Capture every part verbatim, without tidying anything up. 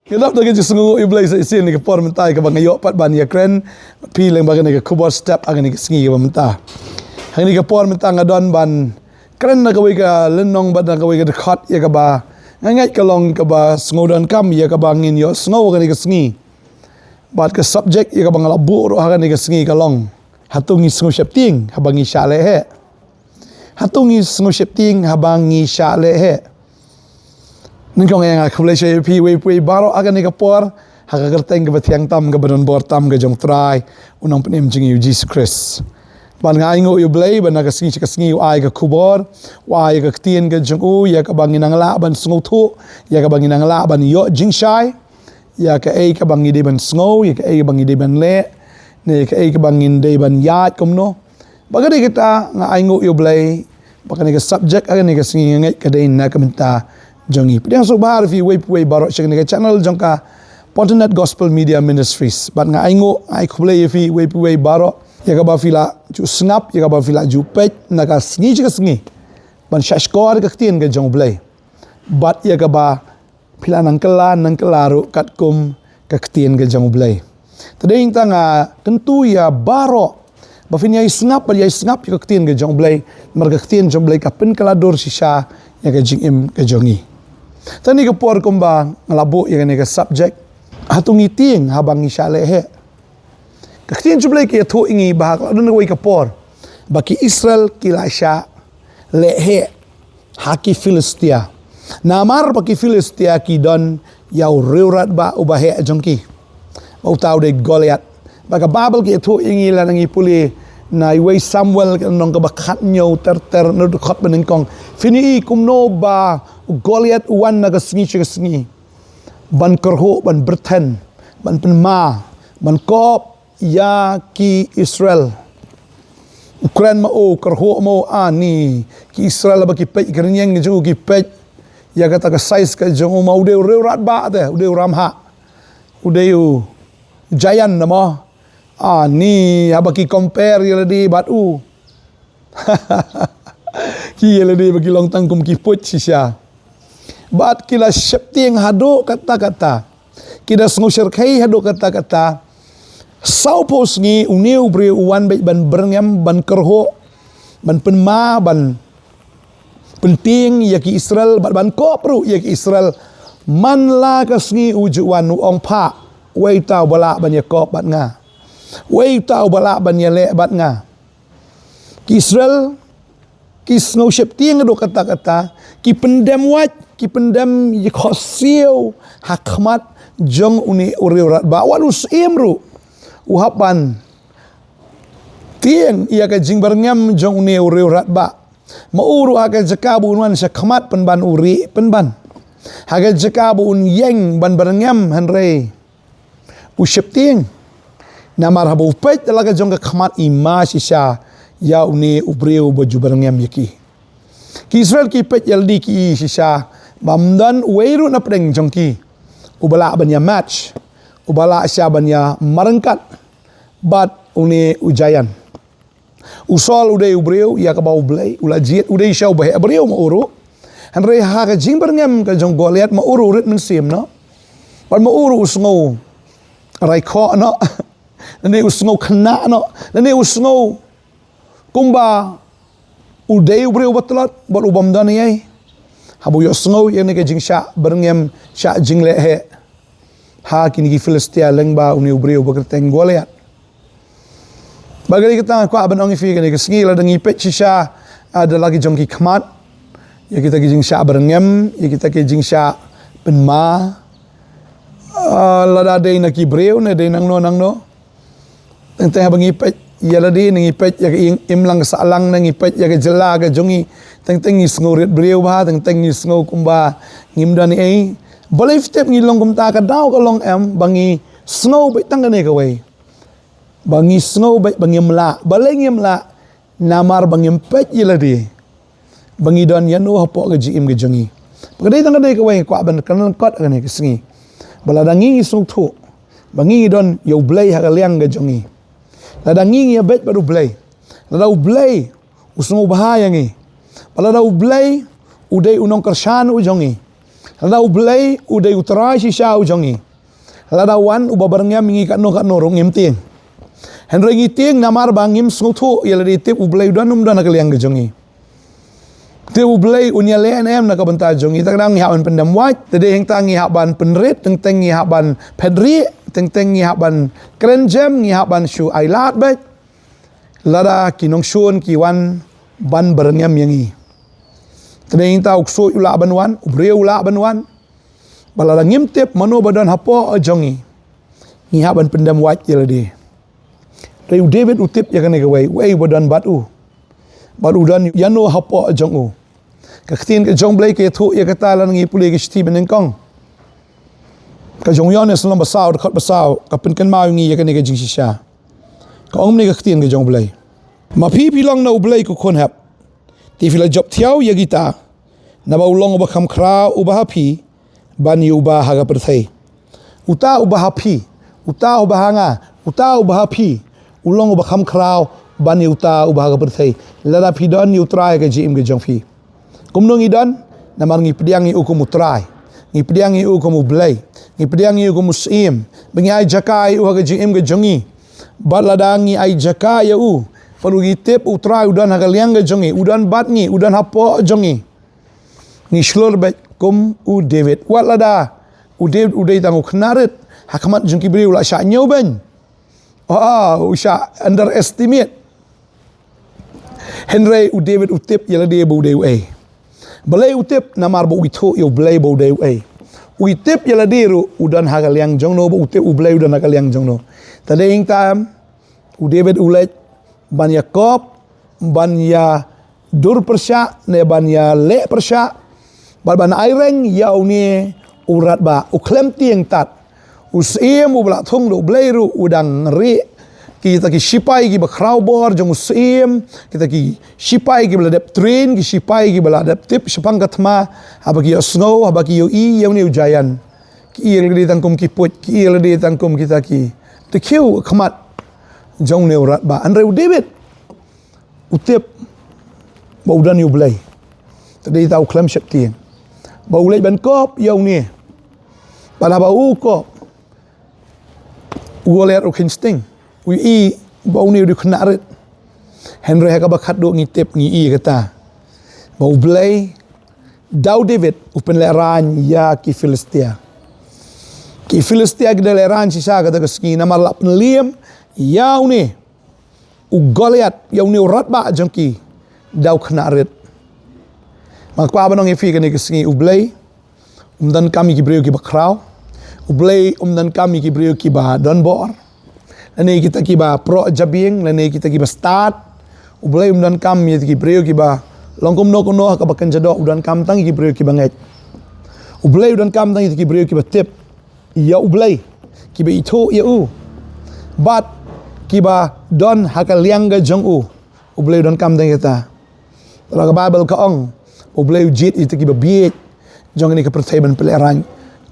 Nga dap da ka jingsngew ïa U Blei sa shisien ha kane ka por mynta kaba nga ïoh pat ban ïakren bad phi lyngba kane ka khubor step ha kane ka sngi kaba mynta. Ha kane ka por mynta nga don ban kren na kawei ka lynnong bad na kawei ka dkhot ïa kaba nga ngeit ka long kaba sngewdonkam ïa kaba ngin ïohsngew ha kane ka sngi. Bad ka subject ïa kaba nga la buh ruh ha kane ka sngi ka long: Hato ngi sngew sheptieng haba ngi shah leh heh? Hato ngi sngew sheptieng haba ngi shah leh heh? Nyngkong ïa nga khublei shibun ïa phi uwei pa uwei baroh ha kane ka por, ha ka kyrteng kaba thiang tam, kaba donbor tam ka jong U Trai, U Nongpynim jong ngi U Jisu Khrist. Bad nga ainguh ïa U Blei ba na ka sngi sha ka sngi u ai ka khubor, u ai ka ktien ka jong u ïa kaba ngin nang lah ban sngewthuh, ïa kaba ngin nang lah ban ïoh jingshai ïa kaei kaba ngi dei ban sngew, ïa kaei kaba ngi dei ban leh, ne ïa kaei kaba ngin dei ban ïaid kumno. Bad ka dei kata nga ainguh ïa U Blei ba kane ka subject ha kane ka sngi nga ngeit ka dei na ka bynta jong ngi. Pdiang sngewbha ïa phi uwei pa uwei baroh sha kane ka channel jong ka Porternet Gospel Media Ministries. Bad nga ainguh, nga ai khublei ïa phi uwei pa uwei baroh ïa kaba phi la ju sngap, ïa kaba phi la ju peit na ka sngi sha ka sngi ban shahshkor ka ktien ka jong U Blei. Bad ïa kaba phi la nang kylla nang kylla ruh katkum ka ktien ka jong U Blei. Te dei nangta nga kyntu ïa baroh ba phin ïai sngap, ba ïai sngap ïa ka ktien ka jong U Blei, namar ka ktien jong U Blei ka pynkylla dur shisha ïa ka jingim ka jong ngi. Te ha kane ka por kumba nga la buh ïa kane ka subject, hato ngi tieng haba ngi shah leh heh? Ka ktien jong U Blei ka ïathuh ïa ngi ba ha ka la don kawei ka por ba ki Israel ki la shah leh heh ha ki Philistia. Namar ba ki Philistia ki don ïa u riewratbah uba heh jong ki, ba uta u dei Goliath. Bad ka Baibl ka ïathuh ïa ngi lada ngi pule na uwei Samuel ka lynnong kaba khathynñiew ter ter na dkhot banyngkong, phin ïohi kumno ba u Goliath u wan na ka sngi sha ka sngi ban kyrhuh, ban byrthen, ban pynma, ban kop ïa ki Israel. U kren ma u, u kyrhuh ma u, ani ki Israel ba ki peit ka rynïeng ka jong u, ki peit ïa kata ka size ka jong u, ma u dei u riewratbah te, u dei u ramhah, u dei u giant namar, ani haba ki compare ïa lade bad u, ki ïa lade ba ki long tang kum ki puit shisha. Bad ki la sheptieng haduh katta katta, ki la sngew shyrkhei haduh katta katta. Sawphew sngi une u briew u wan beit ban byrngem, ban kyrhuh, ban pynma, ban pyntieng ïa ki Israel bad ban kop ruh ïa ki Israel. Man la ka sngi u ju wan, u ong, phah, uei uta uba lah ban ïakop bad nga? Uei uta uba lah ban ïaleh bad nga? Ki Israel ki sngew sheptieng haduh katta katta, ki pyndem wait, ki pyndem ïa khohsiew ha khmat jong une u riewratbah. Wat u syiem ruh u hap ban tieng ïa ka jingbyrngem jong une u riewratbah. Ma u ruh ha ka jaka ba un wan sha khmat pynban u rieh pynban. Ha ka jaka ba un ïeng ban byrngem, hynrei u sheptieng. Namar haba u peit da la ka jong ka khmat, i ma shisha ïa une u briew ba ju byrngem ïa ki. Ki Israel ki peit ïa lade, ki i shisha ba ym don uwei ruh na pdeng jong ki uba lah ban ïa match, uba lah shisha ban ïa marryngkat bad une u giant. U Saul u dei u briew ïa kaba U Blei u la jied, u dei shisha uba heh briew ma u ruh. Hynrei ha ka jingbyrngem ka jong Goliath, ma u ruh u rit mynsiem noh. Bad ma u ruh u sngew raikhoh noh. Lane u sngew khynnah noh. Lane u sngew kumba u dei u briew uba tlot bad u bym don ei ei. Haba u ïohsngew ïa kane ka jingshah byrngem, shah jingleh heh ha kine ki Philistia lyngba une u briew ba kyrteng Goliath. Bad ka dei kata nga kwah ban ong ïa phi kane ka sngi, lada ngi peit shisha, ah, da la ki jong ki khmat ïa kita ki jingshah byrngem, ïa kita ki jingshah pynma, ah, lada dei na ki briew ne dei nangno nangno. Teng teng haba ngi peit ïa lade, ne ngi peit ïa ka im-, imlang ka sahlang, ne ngi peit ïa ka jylla ka jong ngi, teng teng ngi sngew rit briew bha, teng teng ngi sngew kumba ngim don ei ei. Balei phi tip ngi long kumta? Ka daw ka long em ba ngi sngew beit tang kane kawei, ba ngi sngew beit ba ngim lah. Balei ngim lah? Namar ba ngim peit ïa lade ba ngi don ïano hapoh ka jingim ka jong ngi. Ba ka dei tang kane kawei nga kwah ban kren lyngkot ha kane ka sngi, ba lada ngi ngi sngewthuh ba ngi ngi don ïa U Blei ha ka liang ka jong ngi, lada ngi ngi ïabeit bad U Blei, lada U Blei u sngewbha ïa ngi, ba lada U Blei u dei u nongkyrshan u jong ngi, Lada U Blei u dei U Trai shisha u jong ngi, lada wan uba byrngem ïa ngi katno katno ruh ngim tieng. Hynrei ngi tieng namar ba ngim sngewthuh ïa lade, tip U Blei u don um don ha ka liang ka jong ngi. Tip U Blei un ïaleh ne em na ka bynta jong ngi. Tang ngi hap ban pyndem wait, te dei hangta ngi hap ban pynrit, teng teng ngi hap ban phet rieh, teng teng ngi hap ban kren jem, ngi hap ban shu ai lad beit. Lada ki nongshun ki wan ban byrngem ïa ngi, te dei hangta u ksuid u lah ban wan, u briew u lah ban wan. Ba lada ngim tip mano ba don hapoh jong ngi, ngi hap ban pyndem wait ïa lade. Te u David u tip ïa kane kawei, uei uba don bad u, bad u don ïano hapoh jong u. Ka ktien ka jong U Blei ka ïathuh ïa kata lada ngi pule ka shithi banyngkong ka jong u Ïoannis lynnong ba saw, dkhot ba saw, ka pynkynmaw ïa ngi ïa kane ka jingshisha. Ka ong kumne ka ktien ka jong U Blei: Ma phi phi long na U Blei u khun hep, te phi la jop thiaw ïa kita, naba u long uba kham khraw uba ha phi ban ïa uba ha ka pyrthei. Uta uba ha phi, uta uba ha nga, uta uba ha phi, u long uba kham khraw ban ïa uta uba ha ka pyrthei. Lada phi don ïa U Trai ha ka jingim ka jong phi. Kumno ngi don? Namar ngi pdiang ïa u kum U Trai, ngi pdiang ïa u kum U Blei, ngi pdiang ïa u kum U Syiem, ba ngi ai jaka ïa u ha ka jingim ka jong ngi. Bad lada ngi ai jaka ïa u, pat u, ngi tip U Trai u don ha ka liang ka jong ngi, u don bad ngi, u don hapoh jong ngi, ngi shlur beit kum u David. Wat lada u David u dei tang u khynnah rit, ha khmat jong ki briew u la shah ñiewbeiñ, ah, u shah underestimate. Hynrei u David u tip ïa lade ba u dei uei. Balei u tip? Namar ba u ithuh ïa U Blei ba u dei uei. U itip ïa lade ruh u don ha ka liang jong no, ba u tip U Blei u don ha ka liang jong no. Te dei hangta em, u David u leit ban ïakop, ban ïa dur pyrshah ne ban ïaleh pyrshah, bad ban ai reng ïa une u radbah, u khlem tieng tat. U syiem uba la thung da U Blei ruh u dang rieh. Kita ki shipai kiba khraw bor jong u syiem, kita ki shipai kiba la dep train, ki shipai kiba la dep tip shaphang ka thma, haba ki ïohsngew, haba ki ïohi ïa une u giant, ki ïa lade tang kum ki puit, ki ïa lade tang kum kita ki dkhiew khmat jong une u radbah. Hynrei u David u tip ba u don ïa U Blei. Te dei ta u khlem sheptieng, ba u leit ban kop ïa une. Bad haba u kop, u Goliath u kheiñ sting, u i ba une u dei u khynnah rit. Hynrei ha kaba khatduh ngi tip, ngi i kata ba U Blei da u David u pynlehraiñ ïa ki Philistia. Ki Philistia ki da lehraiñ shisha kata ka sngi, namar la pynliem ïa une u Goliath, ïa une u radbah jong ki, da u khynnah rit. Ma kwah ban ong ïa phi kane ka sngi, U Blei um donkam ïa ki briew kiba khraw. U Blei um donkam ïa ki briew kiba don bor, lane kita kiba proh jabieng, lane kita kiba stad. U Blei um donkam ïa ki briew kiba long kumno kumno ha kaba kynja doh, u donkam tang ïa ki briew kiba ngeit. U Blei u donkam tang ïa ki briew kiba tip ïa U Blei, kiba ithuh ïa u, bad kiba don ha ka liang ka jong u. U Blei u donkam tang ïa kata. Te la ka Baibl ka ong, U Blei u jied ïa kita kiba bieit jong kane ka pyrthei ban pynlehraiñ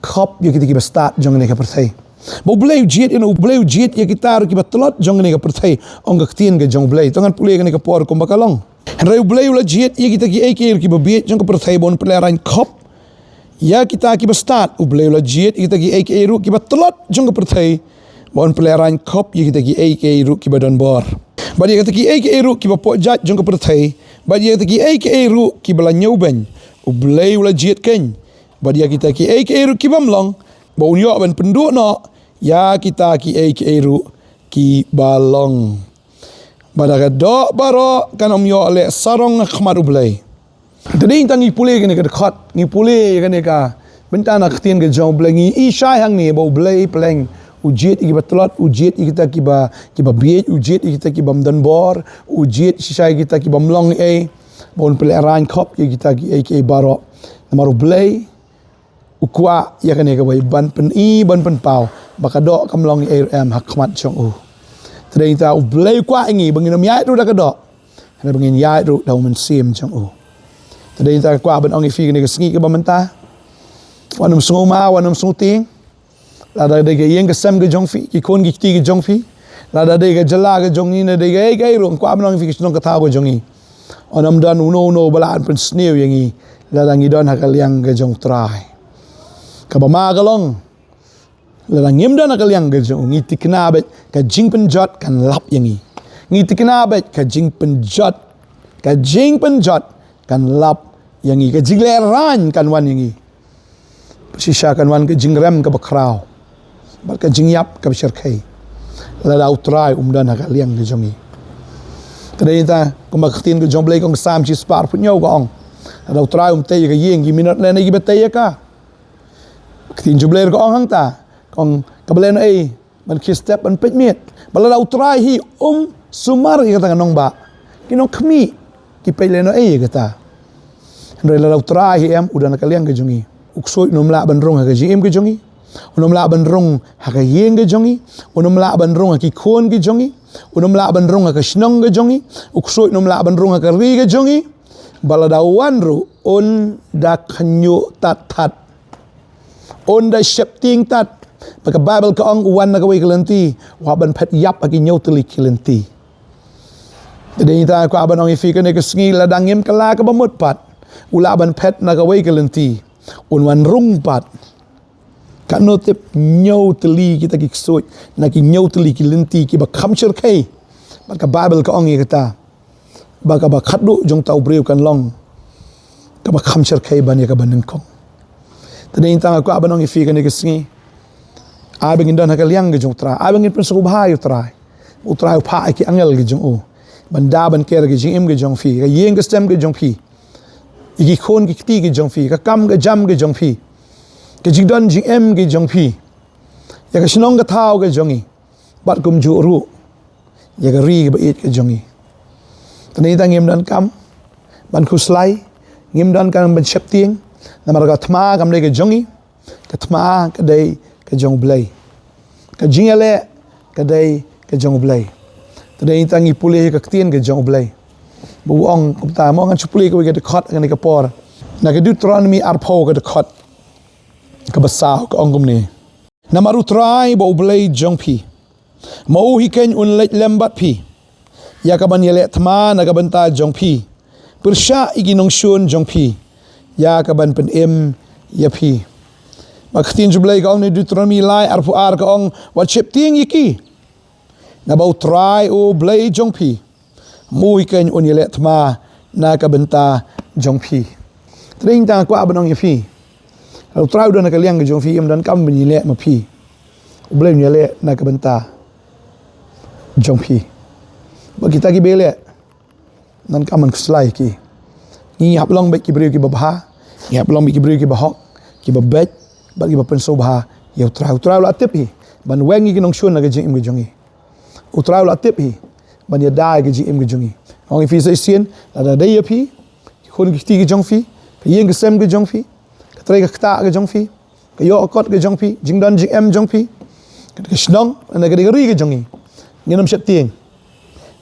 khop ïa kita kiba stad jong kane ka pyrthei. Ba U Blei u jied ïa, U Blei u jied ïa kita ruh kiba tlot jong kane ka pyrthei, ong ka ktien ka jong U Blei. To ngan pule kane ka por kumba ka long. Hynrei U Blei u la jied ïa kita kiei kiei ruh kiba bieit jong ka pyrthei, ba un pynlehraiñ khop ïa kita kiba stad. U Blei u la jied ïa kita kiei kiei ruh kiba tlot jong ka pyrthei, ba un pynlehraiñ khop ïa kita kiei kiei ruh kiba don bor, bad ïa kita kiei kiei ruh kiba poh jait jong ka pyrthei, bad ïa kita kiei kiei ruh kiba la ñiewbeiñ. U Blei u la jied keiñ bad ïa kita kiei kiei ruh ki bym long, ba un ïoh ban pynduh noh ïa kita kiei kiei ruh kiba long. Bad da ka doh baroh kan ym ïoh leh sarong ha khmat U Blei. Te dei tang ngi pule kane ka dkhot, ngi pule kane ka bynta na ka ktien ka jong U Blei, ngi i shai hangne ba U Blei pleng u jied ïa kiba tlot, u jied ïa kita kiba, kiba bieit, u jied ïa kita ki bym don bor, u jied shisha ïa kita ki bym long ei, ba un pynlehraiñ khop ïa kita kiei kiei baroh. Namar U Blei u kwah ïa kane kawei, ban pyni, ban pynpaw ba ka doh kam long ei ruh em ha khmat jong u. Te dei ta U Blei u kwah ïa ngi ba ngin ym ïaid ruh da ka doh, hynrei ba ngin ïaid ruh da U Mynsiem jong u. Te dei ta kwah ban ong ïa phi kane ka sngi kaba mynta, wat nym sngewma, wat nym sngewtieng. Lada dei ka ïing ka sem ka jong phi, ki khun ki kti ka jong phi, lada dei ka jylla ka jong ngi, ne dei kaei kaei ruh, nga kwah ban ong ïa phi, ka shnong ka thaw ka jong ngi, un ym don uno uno ba lah ban pynsniew ïa ngi lada ngi don ha ka liang ka jong U Trai. Kaba ma ka long, lada ngim don ha ka liang ka jong u, ngi tikna beit ka jingpynjot kan lap ïa ngi. Ngi tikna beit ka jingpynjot, ka jingpynjot kan lap ïa ngi. Ka jinglehrain kan wan ïa ngi. Shisha kan wan ka jingrem kaba khraw bad ka jingïap kaba shyrkhei lada U Trai um don ha ka liang ka jong ngi. Te dei ta kumba ka ktien ka jong U Blei ka ong, Salm shispah arphew hynñiew ka ong, lada U Trai um tei ïa ka ïing, ki minot lane kiba tei ïa ka. Ka ktien jong U Blei ka ong hangta, ka ong, kaba lehnohei ban khie step ban peit miet. Bad lada U Trai hi um sumar ïa kata ka nongbah, ki nongkhmih ki peit lehnohei ïa kata. Hynrei lada U Trai hi em, u don ha ka liang ka jong ngi, u ksuid un ym lah ban rung ha ka jingim ka jong ngi. Un ym lah ban rung ha ka ïing ka jong ngi. Un ym lah ban rung ha ki khun ki jong ngi. Un ym lah ban rung ha ka shnong ka jong ngi. U ksuid un ym lah ban rung ha ka ri ka jong ngi. Bad lada u wan ruh un da khynñiuh tad tad. Un da sheptieng tad. Bad ka Baibl ka ong u wan na kawei ka lynti, u hap ban phet ïap ha ki hynñiew tylli ki lynti. Te dei ta nga kwah ban ong ïa phi kane ka sngi, lada ngim kylla kaba mut pat, u lah ban phet na kawei ka lynti, un wan rung pat. Katno tip hynñiew tylli kita ki ksuid, na ki hynñiew tylli ki lynti kiba kham shyrkhei. Bad ka Baibl ka ong ïa kata, ba kaba khatduh jong uta u briew kan long kaba kham shyrkhei ban ïa kaba nyngkong. Te dei ta nga kwah ban ong ïa phi kane ka sngi, ai ba ngin don ha ka liang ka jong U Trai, ai ba ngin pynsngewbha ïa U Trai. U Trai u phah ïa ki angel ka jong u ban da ban ker ïa ka jingim ka jong phi, ka ïing ka sem ka jong phi, ïa ki khun ki kti ka jong phi, ka kam ka jam ka jong phi, ka jingdon jingem ka jong phi, ïa ka shnong ka thaw ka jong ngi, bad kumjuh ruh ïa ka ri kaba ïeit ka jong ngi. Te dei ta ngim donkam ban khuslai, ngim donkam ban sheptieng, namar ka thma kam dei ka jong ngi. Ka thma ka dei ka jong U Blei. Ka jingïaleh ka dei ka jong U Blei. Te dei ta ngi pule ïa ka ktien ka jong U Blei, ba u ong kumta, mo ngan shu pule kawei ka dkhot kane ka por. Na ka Deuteronomi arphew ka dkhot kaba saw ka ong kumne: Namar U Trai ba U Blei jong phi, ma u hi keiñ un leit lem bad phi ïa ka ban ïaleh thma na ka bynta jong phi, pyrshah ïa ki nongshun jong phi ïa ka ban pynim ïa phi. Bad ka ktien jong U Blei ka ong na Deuteronomi lai arphew ar ka ong, wat sheptieng ïa ki, naba U Trai U Blei jong phi, ma u hi keiñ un ïaleh thma na ka bynta jong phi. Te dei ta nga kwah ban ong ïa phi, U Trai u don ha ka liang ka jong phi, im donkam ban ïaleh ma phi. U Blei un ïaleh na ka bynta jong phi. Bad kita kiba ïaleh, donkam ban khuslai ïa ki. Ngi hap long beit ki briew kiba bha, ngi hap long beit ki briew kiba hok, kiba beit, bad kiba pynsngewbha ïa U Trai. U Trai u la tip hi ban weng ïa ki nongshun na ka jingim ka jong ngi. U Trai u la tip hi ban ïada ïa ka jingim ka jong ngi. Ong ïa phi sa shisien, lada dei ïa phi, ki khun ki kti ka jong phi, ka ïing ka sem ka jong phi, ka trei ka ktah ka jong phi, ka ïoh ka kot ka jong phi, jingdon jingem jong phi, ka shnong, lane ka dei ka ri ka jong ngi, ngin ym sheptieng.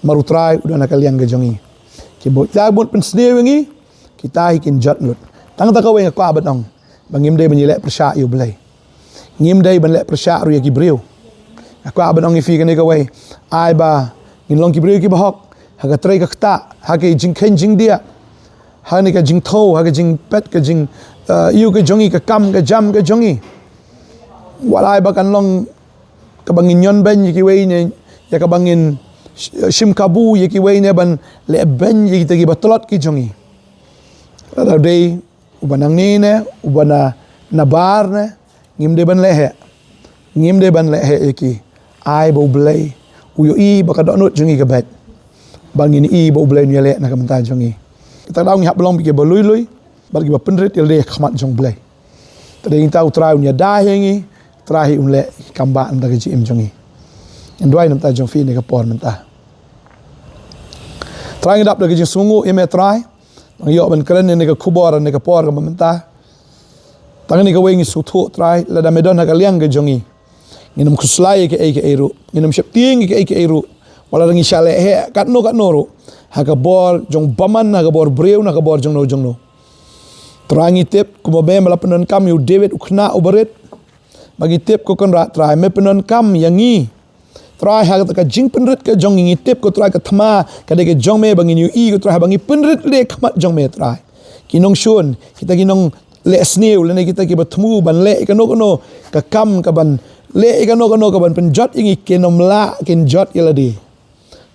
Namar U Trai u don ha ka liang ka jong ngi. Kiba ïa mut pynsniew ïa ngi, kita hi kin jot lut. Tang ta kawei nga kwah ban ong, ba ngim dei ban ïaleh pyrshah ïa U Blei. Ngim dei ban leh pyrshah ruh ïa ki briew. Nga kwah ban ong ïa phi kane kawei, ai ba ngin long ki briew kiba hok ha ka trei ka ktah, ha ka jingkheiñ jingdiah, ha kane ka jingthew, ha ka jingpeit ka jing, eh, ïew ka jong ngi, ka kam ka jam ka jong ngi. Wat ai ba kan long kaba ngin ñion beiñ ïa kiwei ne, ïa kaba ngin sh-, shim kabu ïa kiwei ne ban leh beiñ ïa kita kiba tlot ki jong ngi. Lada dei uba nangne ne, uba na, nabar ne, ngim dei ban leheh. Ngim dei ban leheh ïa ki. Ai ba U Blei u ïohi ba ka dohnud jong ngi ka beit, ba ngin ïohi ba U Blei un ïaleh na ka bynta jong ngi. Kata ka daw ngi hap long beit kiba lui lui bad kiba pynrit ïalade ha khmat jong U Blei. Te dei ta U Trai un ïada ïa ngi, U Trai hi un leh kam ba na ka jingim jong ngi. Ngin duwai na ka bynta jong phi na ka por mynta. Trai, ngi dap da ka jingsngewnguh ïa me Trai, ba ngi ïoh ban kren ïa kane ka khubor ha kane ka por kaba mynta. Tang kane kawei ngi sngewthuh Trai, lada me don ha ka liang ka jong ngi, ngin ym khuslai ïa kaei kaei ruh, ngin ym sheptieng ïa kaei kaei ruh. Wat la ngi shah leheh katno katno ruh, ha ka bor jong bymman, ha ka bor briew, ha ka bor jongno jongno. Trai, ngi tip kumba me, me la pyndonkam ïa u David u khynnah uba rit. Ba ngi tip ko Kynrad Trai, me pyndonkam ïa ngi Trai, ha kata ka jingpynrit ka jong ngi, ngi tip ko Trai ka thma ka dei ka jong me, ba ngin ïohi ko Trai, ba ngi pynrit lade ha khmat jong me Trai. Ki nongshun, kita ki nong, leh sniew lane kita kiba thmu ban leh ïa kano kano ka kam kaban leh ïa kano kano kaban pynjot ïa ngi, kin ym lah, kin jot ïa lade.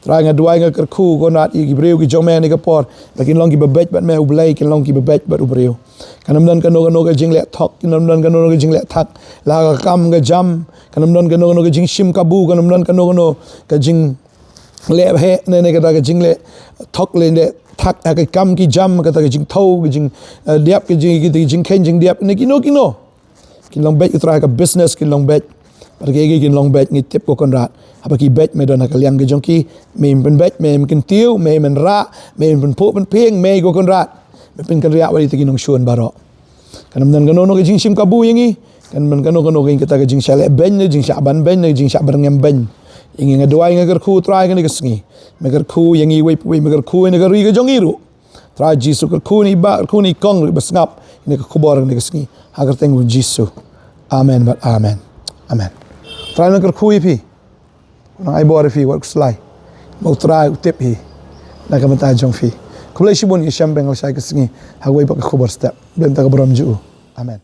Trai, nga duwai, nga kyrkhu Kynrad ïa ki briew ki jong me ha kane ka por, ba kin long kiba beit bad me U Blei, kin long kiba beit bad u briew. Kan ym don kano kano ka jingleh thok, kan ym don kano kano ka jingleh thak la ka kam ka jam, kan ym don kano kano ka jingshim kabu, kan ym don kano kano ka jingleh heh ne, ne kata ka jingleh thok leh thak ha ka kam ki jam, kata ka jingthew, ka jing, eh, diap, ka jing, ka jingkheiñ jingdiap ne kino kino. Kin long beit, ko Trai, ha ka business kin long beit. Bad kiei kiei kin long beit, ngi tip, ko Kynrad, haba ki beit me, don ha ka liang ka jong ki, me pynbeit, me kyntiew, me pynrah, me pynphuh pynphieng, me, ko Kynrad, me pynkynriah wat ïa kita ki nongshun baroh. Kan ym don kano kano ka jingshim kabu ïa ngi, kan ym don kano kano ka, kata ka jingshah leh beiñ ne jingshah ban beiñ ne jingshah byrngem beiñ ïa ngi. Nga duwai, nga kyrkhu Trai kane ka sngi, me kyrkhu ïa ngi uwei pa uwei, me kyrkhu ïa kane ka ri ka jong ngi ruh. Trai Jisu, kyrkhu ïa i bah, kyrkhu ïa i kong ruh ba sngap ïa kane ka khubor kane ka sngi, ha ka kyrteng U Jisu. Amen bad amen. Amen. Trai nang kyrkhu ïa phi, nang ai bor ïa phi, wat khuslai. Ba U Trai u tip hi na ka bynta jong phi. Khublei shibun, ïashem bad nga lashai ka sngi ha kawei pat ka khubor step. Khublei na ka bynta ka burom jong U. Amen.